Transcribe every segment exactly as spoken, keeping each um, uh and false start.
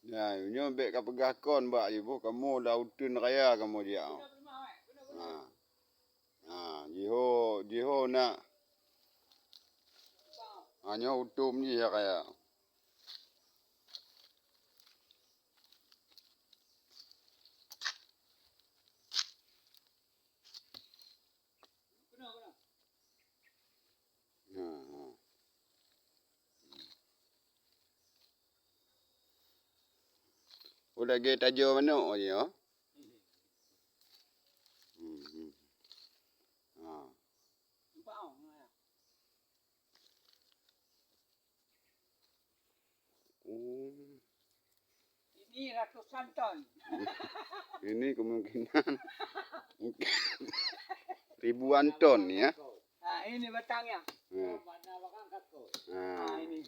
Nah, nyoe bèk kapeugah kon bak jih boh, kamoe lam uteuen raya kamoe jijak. Ha. Ha, jiho, jiho na. Ha, nyoe utom jih raya. Ha, ha. Oh, lagèe tajo manok je, oh. Hmm, hmm. Ha. Oh. Ini ratusan ton. Ini kemungkinan ribuan ton, ya. Nah, ini batangnya. Hmm. Nah, ini.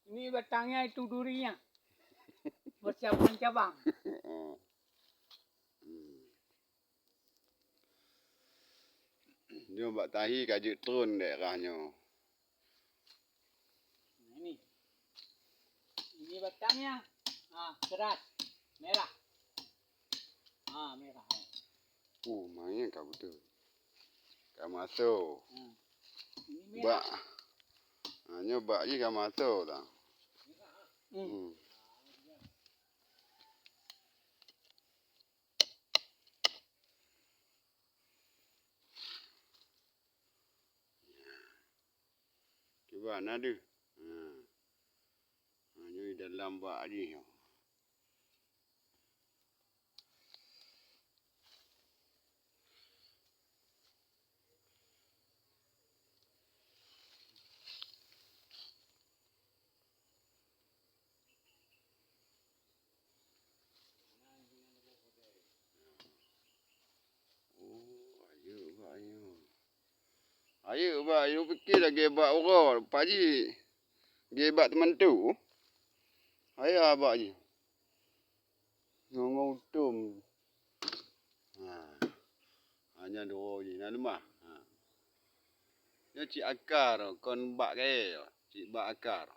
Ini batangnya, itu durinya. Bercabang-cabang. Oh. Hmm. Nyoe bak tahi ka jeuet tron daerah nyoe. Nah, ini. Ini batangnya. Ah, keras. Merah. Ah, merah. Oh, main ka beutôi. Ka maso. Hmm. Ini merah. Bak. Ha, nyoe bak jih ka maso dah. Hmm. Hmm. Cuba na deuh. Ha. Ha, nyoe dalam bak jih. Oh, ayo, ayo. Ayo, bah, ayo pikir lagèe bak uroe, Pak Haji. Lagèe bak teumantô. Ayo, abak jih. Ngon, ngon utom. Ha. Hanya dua jih, na leumah. Ha. Nyoe cit akar, kon bak kayèe, cit bak akar.